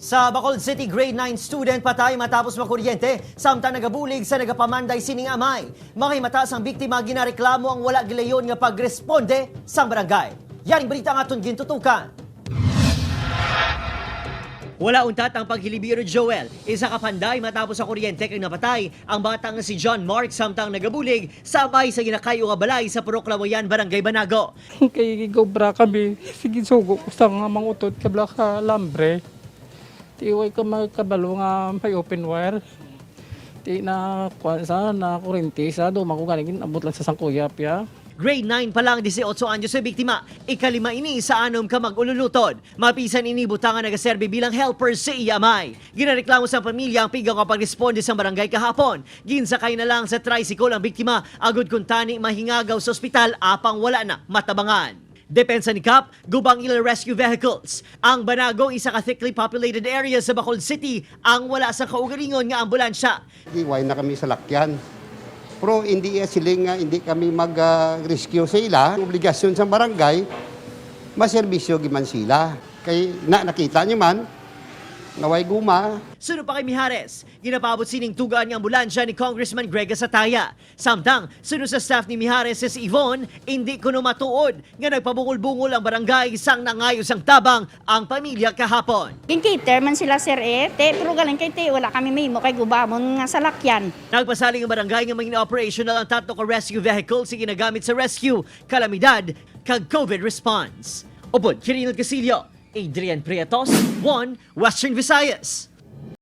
Sa Bacolod City, grade 9 student patay matapos makuryente samtang nagabulig sa nagapamanday sining amay. Mga himata ang biktima, ginareklamo ang wala gilayon nga pagresponde sang barangay. Yaring balita nga aton gintutukan. Wala untat ang paghilibiro Joel, isa ka panday matapos sa kuryente kag napatay ang batang si John Mark samtang nagabulig sa amay sa ginakayo nga balay sa Purok Lawayan, Barangay Banago. Kay gobra kami, sige sugo ko sa nga mangutot kabla ka lambre. Ti way ka magkabalo nga may open wire. Ti na kuan sa na kuryente sa do ko galing abot lang sa sangkuyap ya. Grade 9 pa lang, 18 anyos sa biktima. Ikalima ini sa anom ka mag-ululutod. Mapisan ini butangan nagaserbi bilang helper sa iyamay. Ginareklamo sa pamilya ang pigaw nga pagresponde sa barangay kahapon. Ginsakay na lang sa tricycle ang biktima agud kung tani mahingagaw sa ospital apang wala na matabangan. Depensa ni Kap, gubang ilang rescue vehicles. Ang Banago, isa ka thickly populated area sa Bacolod City, ang wala sa kaugalingon nga ambulansya. Iway na kami sa lakyan. Pero hindi iya siling nga hindi kami mag-rescue sa ila. Obligasyon sa barangay, maserbisyo giman sila. Kay na nakita niyo man, naway guma. Sunod pa kay Mijares, ginapabot sining tugaan ng ambulansya ni Congressman Greg Gasataya. Samtang, sunod sa staff ni Mijares si Yvonne, hindi kuno matuod nga nagpabungol-bungol ang barangay sang nangayo sang tabang ang pamilya kahapon. Gincater man sila, sir, eh. Te, pero galing kay te, wala kami may mo kay gubamon nga salakyan. Nagpasaling ang barangay nga maging operational ang tatlo ka rescue vehicles sa ginagamit sa rescue, kalamidad, kag COVID response. Upod, Kirinod Casillo, Adrian Prietos, 1 Western Visayas.